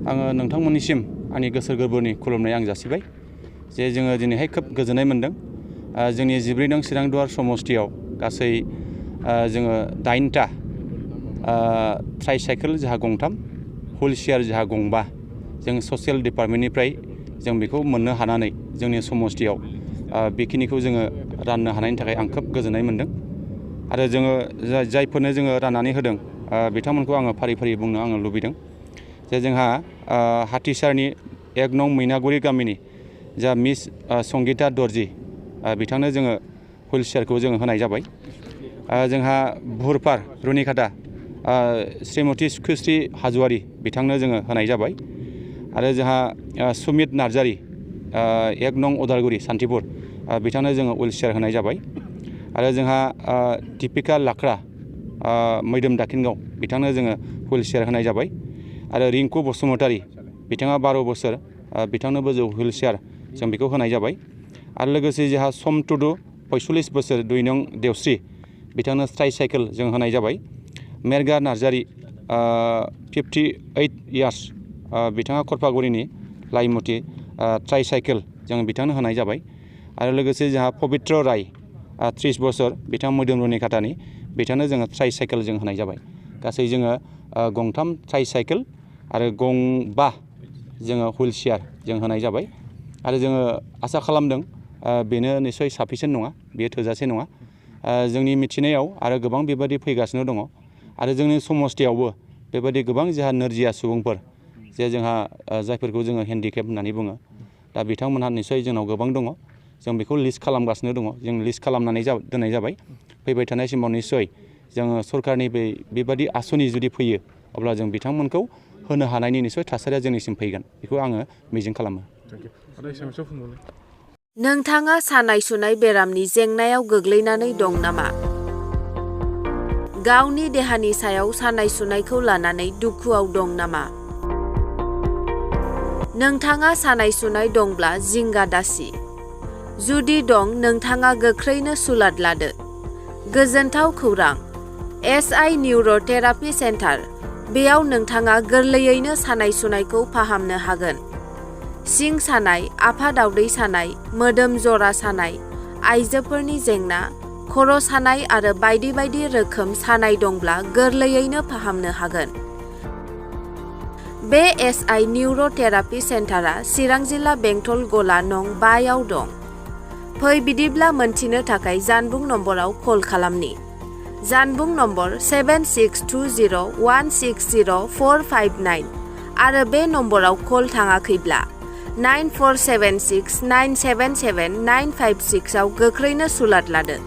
आङो नोंथांमोननिसिम आंनि गोसो गोरबोनि खुलुमनाय आं जासिबाय जे जोङो दिनैहाय खोब गोजोननाय मोनदों जोंनि 14 नं चिरां दुवार समस्तियाव गासै जोङो 8टा ट्राइसाइकेल जोंहा 3 हुइल चेयार जोंहा 5 जों ससियेल डिपार्टमेन्टनिफ्राय जों बेखौ मोननो हानानै जोंनि समस्तियाव बेखिनिखौ जोङो राननो हानायनि थाखाय आं खोब गोजोननाय मोनदों आरो जोङो जायफोरनो जोङो राननानै होदों बिथांमोनखौ आङो फारि फारि बुंनो आङो लुबैदों जे जोंहा हाथिसारनि 1 नं मैनागुरि गामिनि जा मिस संगिता दर्जी बिथांनो जोङो हुइल चेयारखौ जोङो होनाय जाबाय जोंहा बुहुरपार रुनिखाटा श्रीमती सुखुश्री हाज'वारी बिथांनो जोङो होनाय जाबाय आरो जोंहा सुमित नार्जारी 1 नं उदालगुरि सान्थिपुर बिथांनो जोङो हुइल चेयार होनाय जाबाय आरो जोंहा दीपिका लाख्रा मैदोम दाखिनगाव बिथांनो जोङो हुइल चेयार होनाय जाबाय आरो रिंकु बसुमतारी बिथाङा 12 बोसोर बिथांनोबो जों हुइल चेयार जों बेखौ होनाय जाबाय आरो लोगोसे जोंहा सम टुडु 45 बोसोर 2 नं देवस्रि बिथांनो ट्राइसाइकेल जों होनाय जाबाय मेरगा नार्जारी 58 इयार्स बिथाङा खरफागुरिनि लाइमुथि ट्राइसाइकेल जों बिथांनो होनाय जाबाय आरो लोगोसे जोंहा पबित्र राय 30 बोसोर बिथां मोदोम रुनिखाटानि बिथांनो जोङो ट्राइसाइकेल जों होनाय जाबाय गासै जोङो 3 ट्राइसाइकेल आरो 5 जोङो हुइल चेयार जों होनाय जाबाय आरो जोङो आसा खालामदों बेनो निस्सय साफिसियेन्ट नङा बेयो थोजासे नङा जोंनि मिथिनायाव आरो गोबां बेबायदि फैगासिनो दङ आरो जोंनि समस्तियावबो बेबायदि गोबां जोंहा नोरजिया सुबुंफोर जे जोंहा जायफोरखौ जोङो हेन्डिकेप होननानै बुङो दा बिथांमोनहा निस्सय जोंनाव गोबां दङ जों बेखौ लिस्ट खालामगासिनो दङ जों लिस्ट खालामनानै दोननाय जाबाय फैबाय थानाय समाव निस्सय जोङो सरकारनि बेबायदि आसनि जुदि फैयो अब्ला जों बिथांमोनखौ होनो हानायनि निस्सय थासारिया जोंनिसिम फैगोन बेखौ आङो मिजिं खालामो नोंथाङा सानाय सुनाय बेरामनि जेंनायाव गोग्लैनानै दं नामा? गावनि देहानि सायाव सानाय सुनायखौ लानानै दुखुआव दं नामा? नोंथाङा सानाय सुनाय दंब्ला जिंगा दासि। जुदि दं नोंथाङा गोख्रैनो सुलाद लादो। गोजोनथाव खौरां SI निउर'थेरापि सेन्टार बेयाव नोंथाङा गोरलैयैनो सानाय सुनायखौ फाहामनो हागोन। सिं सानाय, आफादावदै सानाय, मोदोम जरा सानाय, आइजोफोरनि जेंना, खर' सानाय आरो बायदि बायदि रोखोम सानाय दंब्ला गोरलैयैनो फाहामनो हागोन। बे SI निउर'थेरापि सेन्टारा चिरां जिल्ला बेंटल गला नं 5 आव दं। फै बिदिब्ला मोनथिनो थाखाय जानबुं नम्बराव कल खालामनि। जानबुं नम्बर 7620160459 आरो बे नम्बराव कल थाङाखैब्ला 9476977956 आव गोख्रैनो सुलाद लादो।